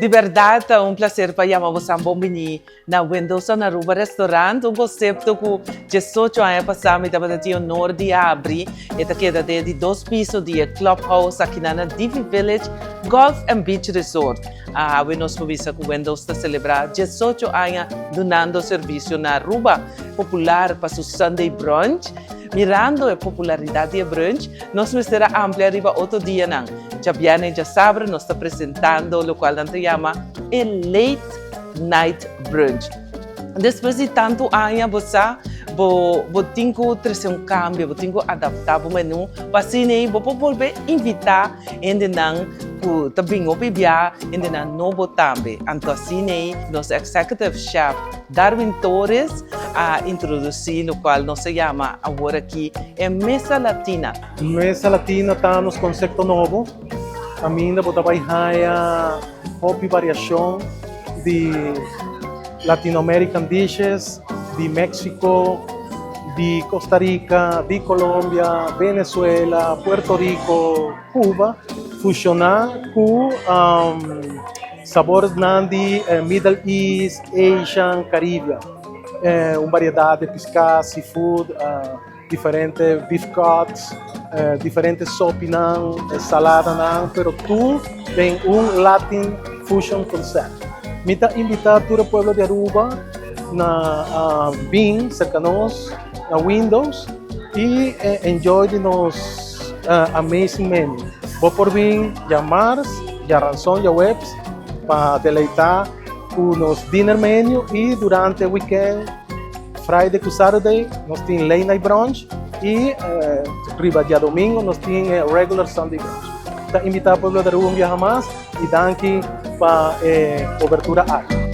Di berdad ta un placer pa yama bosan bon bini na Windows on Aruba Restaurant, un concepto cu 18 aña pasa mi tabata tin honor di abri. E ta keda den di dos piso di e clubhouse aki na Divi Village Golf and Beach Resort. Awe nos por bisa cu Windows ta celebra 18 aña dunando servicio na Aruba, popular pa su Sunday brunch. Mirando e popularidad di e brunch, nos mester a amplia riba otro dianan. Djabièrnè i djasabra nos ta presentando lokual nan ta yama e Late Night Brunch. Despues di tantu aña bo sa bo bo tin ku trese un kambio, bo tin ku adaptá bo menú pa asina ei bo por bolbe invitá hendenan ku ta bin hopi bia, hendenan nobo tambe. Anto asina ei nos Executive Chef Darwin Torres a introdusí lokual nos ta yama awor aki e Mesa Latina. Mesa Latina ta nos konsepto nobo kaminda bo ta bai haña hopi variashon di Latino American dishes, di Mexico, di Costa Rica, di Colombia, Venezuela, Puerto Rico, Cuba, fushoná ku sabornan di Middle East, Asian, Caribbean. Un variedat di piská, seafood. Diferente beef cuts, diferente sopinan, saladanan, pero tur den un Latin fusion concept. Mi ta invita tur e pueblo di Aruba na bin cerca nos na Windows y enjoy di nos amazing menu. Bo por bin djamars, djaranson, djaweps pa deleita cu nos dinner menu y durante weekend Friday cu Saturday nos tin late night brunch y riba diadomingo nos tin e regular Sunday brunch. Ta invita pueblo di Aruba un biaha mas y danki pa e cobertura aki.